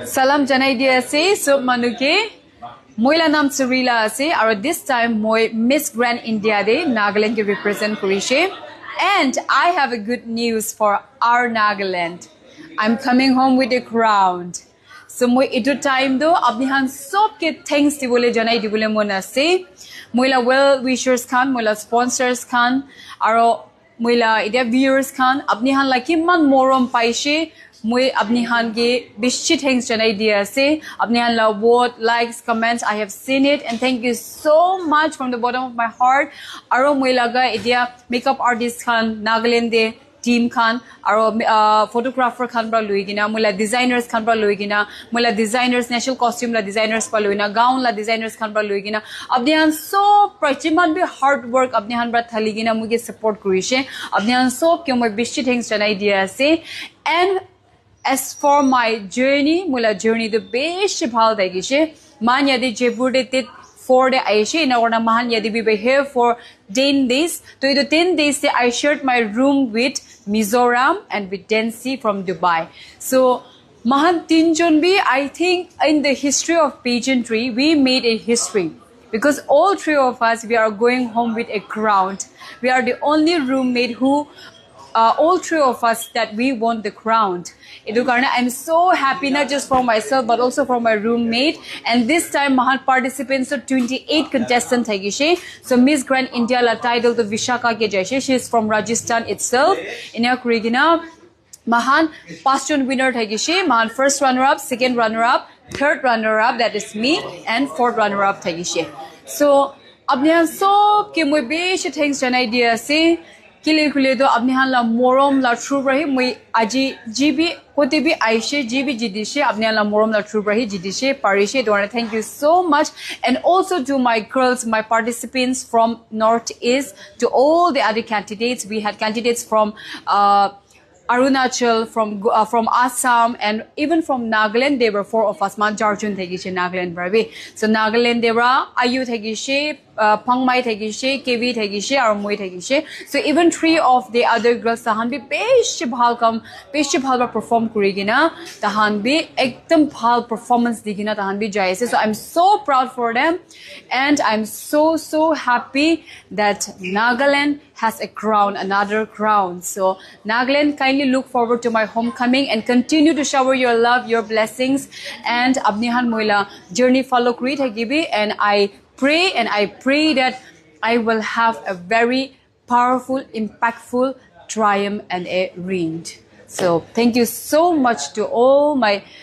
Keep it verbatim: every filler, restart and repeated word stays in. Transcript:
Salam janai di ase sob manu ke. Moi la naam Surila ase, aro this time moi Miss Grand India de Nagaland ke represent kurishe. And I have a good news for our Nagaland. I'm coming home with a crown. So moi etu time tu apni khan sob ke thanks dibole janai dibole mon ase. Moi la well wishers khan, moi la sponsors khan, aro moi la etia viewers khan, apni khan la kiman morom paishe, moi apni khan ke bishi thanks janai di ase. Apni khan la vote, likes, comments, I have seen it and thank you so much from the bottom of my heart. Aro moi laga etia makeup artist khan, Nagaland de team khan, aro uh, photographer khan pra lui kina, moi la designers khan pra lui kina, moi la designers, national costume la designers pra lui kina, gown la designers khan pra lui kina, apni khan sob pra jiman bi hard work apni khan pra thali kina moi ke support kurishe, apni khan sob ke moi bishi thanks janai di ase. And as for my journey, moi la journey tu bishi bhal thakishe. Moikhan yate Jaipur te date four te ahishe, ena kurna moikhan yate we were here for ten days. To etu ten days te I shared my room with Mizoram and with Densi from Dubai. So moikhan tinjon bi, I think in the history of pageantry, we made a history. Because all three of us, we are going home with a crown. We are the only roommate who, uh, all three of us, that we won the crown. Etu karne I'm so happy, not just for myself but also for my roommate. And this time moikhan participants to twenty-eight contestant thakishe. So Miss Grand India la title to Vishakha ke jaishe. She is from Rajasthan itself. Ena kuri kina moikhan pasjon winner thakishe. Moikhan first runner up, second runner up, third runner up, that is me, and fourth runner up thakishe. So apni khan sob ke moi bishi thanks janai di ase. Kile kule to apni khan la morom la through pra hi moi aji ji bi kote bi aishe, ji bi jidishe, apni khan la morom la through pra hi jidishe, parishe. Dona, thank you so much. And also to my girls, my participants from Northeast, to all the other candidates. We had candidates from uh, Arunachal, from Go- uh, from Assam, and even from Nagaland. There were four of us. Moikhan charjon thakishe Nagaland pra bi. So Nagaland te pra Ayu thakishe, uh, Pangmai thakishe, Kevi thakishe, aru moi thakishe. So even three of the other girls, tahan bi bishi bhal kam, bishi bhal pra perform kuri kina, tahan bi ekdam bhal performance di kina tahan bi jai ase. So I'm so proud for them, and I'm so so happy that Nagaland has a crown, another crown. So Nagaland, kindly look forward to my homecoming and continue to shower your love, your blessings, and apni khan moi la journey follow kuri thakibi. And I pray and I pray that I will have a very powerful, impactful triumph and a ring. So thank you so much to all my